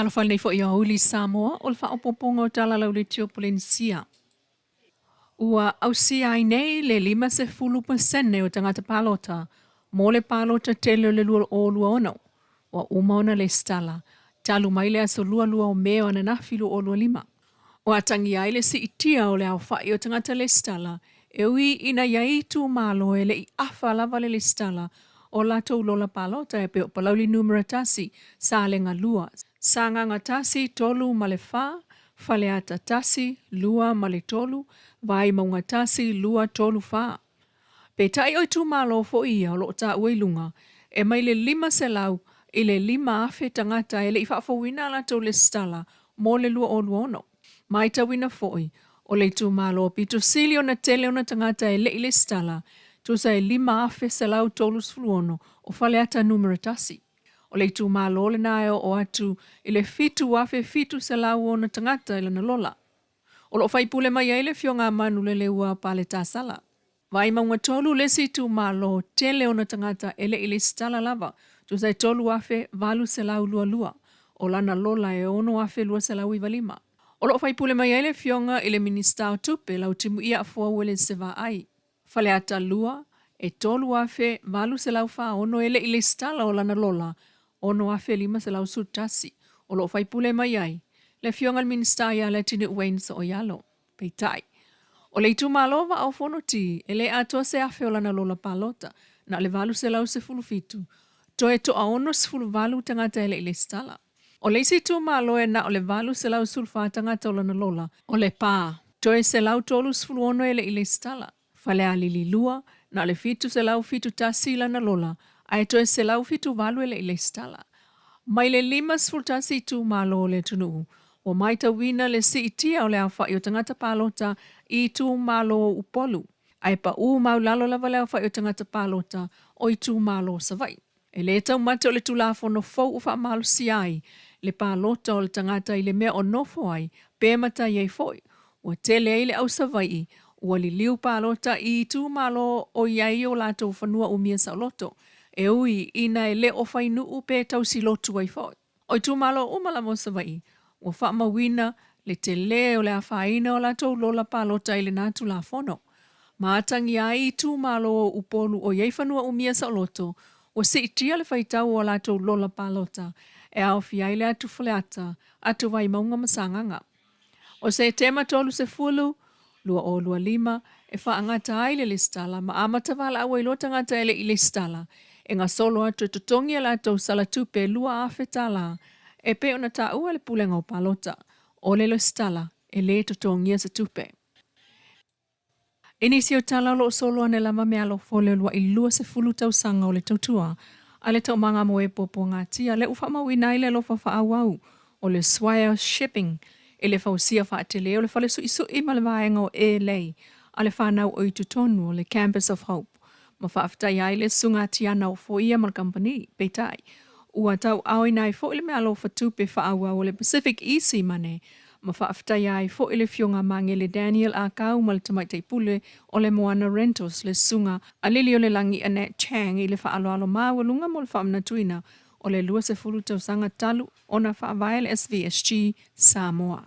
Talofa lenei foi aoauli Samoa o le faaopoopoga o Tala Lauleitio Polenisia. Ua ausia ai nei le 50% o tagata palota mo le palota tele o le 2026 ua uma ona lesitala talu mai le aso 22 o Me o ananafi 2025. Ua atagia ai le siitia o le aofai o tagata lesitala e ui ina i ai itumalo e le i afa lava le lesitala o latou lola palota e pei o Palauli Numera 1, Salega 2, Sagaga 1, 3 ma le 4, Faleata 1, 2 ma le 3, Vaimauga 1, 2, 3, 4. Peitai o itumalo foi ia o lo o taua i luga, e mai le 500 i le 5,000 tagata e le i faafouina a latou lesitala mo le 2026. Maitauina foi, o le itumalo pito sili ona tele ona tagata e le i lesitala, tusa e 5,136 o Faleata Numera 1. O le itumalo lena e oo atu i le 7,700 ona tagata i lana lola. O lo o faipule mai ai le Afioga a Manuleleua Paletasala. Vaimauga 3 le isi itumalo tele ona tagata e le i lesitala lava, tusa e 3,822, o lana lola e 6,295. O lo o faipule mai ai le Afioga i le Minisita o Tupe Lautimuia Afoa Uelese Vaai. Faleata 2, e 3,846 e le i lesitala o lana lola 6,511, o lo o faipule mai ai le Afioga i le Minisita ia Leatinuu Wayne Sooialo. Peitai, o le itumalo Vaa o Fonoti e le atoa se afe o lana lola palota, na o le 817, toe toa 68 tagata e le i lesitala. O le isi itumalo e na o le 814 tagata o lana lola, o Lepa, toe 136 e le i lesitala. Falealili 2, na o le 771 lana lola, ae toe 178 e le i lesitala. Mai le 51 itumalo o le atunuu, ua maitauina le siitia o le aofai o tagata palota i itumalo o Upolu, ae paū maulalo lava le aofai o tagata palota o itumalo o Savaii. E le taumate o le Tulafono fou ua faamalosia ai le palota o le tagata i le mea o nofo ai pe matai ai foi. Ua tele ai le au Savaii ua liliu palota i itumalo o i ai o latou fanua umia saoloto, e ui ina e le o fai nuu pe tausi lotu ai foi. O itumalo uma lava o Savaii ua faamauina le tele o le afaina o latou lola palota i lena Tulafono. Ma atagia ai itumalo o Upolu o i ai fanua umia saoloto ua siitia le faitau o a latou lola palota e aofia ai le atu Faleata, atu Vaimauga ma Sagaga. O Setema 30, 2025, e faagata ai le lesitala ma amata valaau ai loa tagata e le i lesitala e gasolo atu e totogi a latou sala tupe $2,000 e pei ona taua e le Pulega o Palota. O le lesitala e le totogia se tupe. I nisi o tala o lo o solo ane lava meaalofa o le uluai 20 tausaga o le tautua a le Taumaga Moe Puapuagatia lea ua faamauina ai le alofa faaauau o le Swire Shipping i le fausia faatele o le fale suisui ma le vaega o Airlay a le fanau o i totonu o le Campus of Hope ma faafetaia ai le Susuga Tiana o Foia ma le kamupani. Peitai, ua tauaaoina ai foi le meaalofa tupe faaauau o le Pacific Easy Money ma faafetaia ai foi le Afioga Magele Daniel Akau ma le Tamaitai Pule o le Moana Rentals, le Susuga a Liliolelagi Annette Chang i le faaaloalo maualuga mo le faamanatuina o le 20 tausaga talu ona faavae le SVSG Samoa.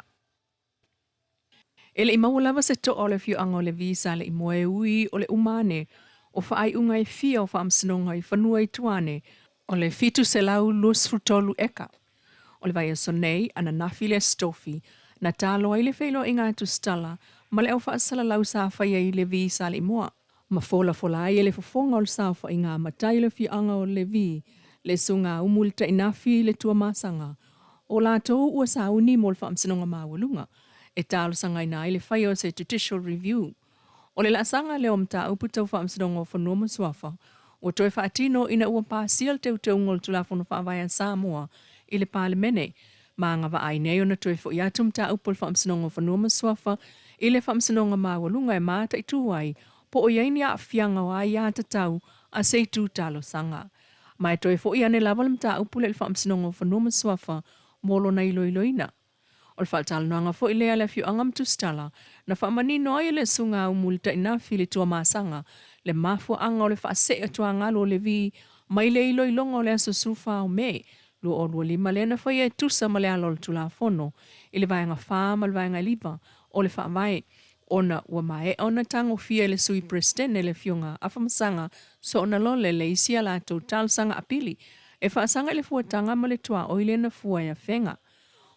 E le i maua lava se toa o le afioaga o Levi sa le i moe e ui o le uma ane o faaiuga e fia o faamasinoga i fanua i tua ane o le 723 eka. O le vaiaso nei, ananafi le Aso Tofi, na talo ai le feiloaiga a Tusitala ma le au faasalalau sa faia i Levi sa le i moa, ma folafola ai e le fofoga o le saofaiga matai o le afioaga o Levi le Susuga a Umuilitainafi i le Tuamasaga o latou ua sauni mo le Faamasinoga Maualuga e talosagaina ai le faia o se Judicial Review. O le laasaga lea o mataupu tau Faamasinoga o Fanua ma Suafa ua toe faatino ina ua pasia le teuteuga o le Tulafono Faavae a Samoa i le Palemene ma agavaa ai nei ona toe foi atu mataupu o le Faamasinoga o Fanua ma Suafa i le Faamasinoga Maualuga e mataitu ai po o i ai ni aafiaga o aiatatau a se itu talosaga. Ma e toe foi ane lava le mataupu lea i le Faamasinoga o Fanua ma Suafa mo lona iloiloina. O le faatalanoaga foi lea a le afioaga ma Tusitala, na faamanino ai e le Susuga Umuilitainafi le Tuamasaga le mafuaaga o le faasee atuagalu o Levi mai le iloiloga o le aso 14 o Me. 2025 lea na faia e tusa ma le ala o le Tulafono i le Vaega 4 ma le Vaega 9 o le Faavae ona ua maea ona tagofia e le Sui Peresetene le Afioga Afamasaga Soonalole le isi a latou talosaga apili e faasaga i le fuataga ma le tuaoi lea na fua e Afega.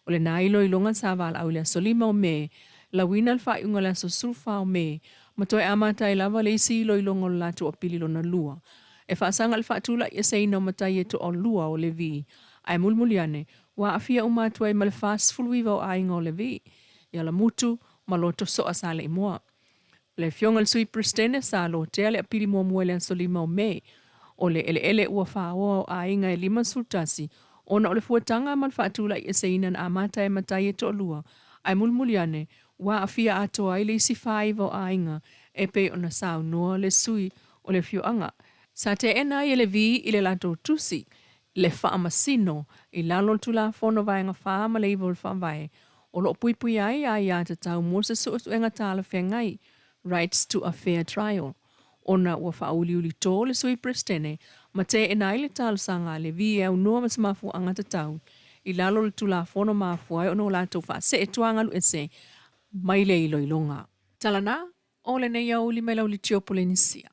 O lena iloiloga sa valaau i le aso 5 o Me, lauina le faaiuga i le aso 14 o Me, ma toe amata ai lava le isi iloiloga o le latou apili lona lua e faasaga i le faatulaiʻeseina o matai e toalua o Levi, ae mulimuli ane, ua aafia uma atu ai ma le 49 o aiga o Levi, i Alamutu ma Lotosoa Saleimoa. O le Afioga i le Sui Peresetene sa lotea le apili muamua i le aso 5 o Me, o le eleele ua faoa o aiga e 51 ona o le fuataga ma le faatulaiʻeseina na amata e matai e toalua, ae mulimuli ane, ua aafia atoa ai le isi faaiva o aiga e pei ona saunoa le sui o le afioaga. Sa teena ai e Levi i le latou tusi le faamasino i lalo o le Tulafono Vaega 4 ma le 9 o le Faavae, o lo o puipuia ai aia tatau mo se suesuega talafeagai, rights to a fair trial, ona ua faauliuli tō le Sui Peresetene ma teena ai le talosaga a Levi e aunoa ma se mafuaaga tatau i lalo o le Tulafono mafua ai ona o latou faasee tuagaluese mai le iloiloga. Tala na, o lenei aoauli mai lau litio Polenisia.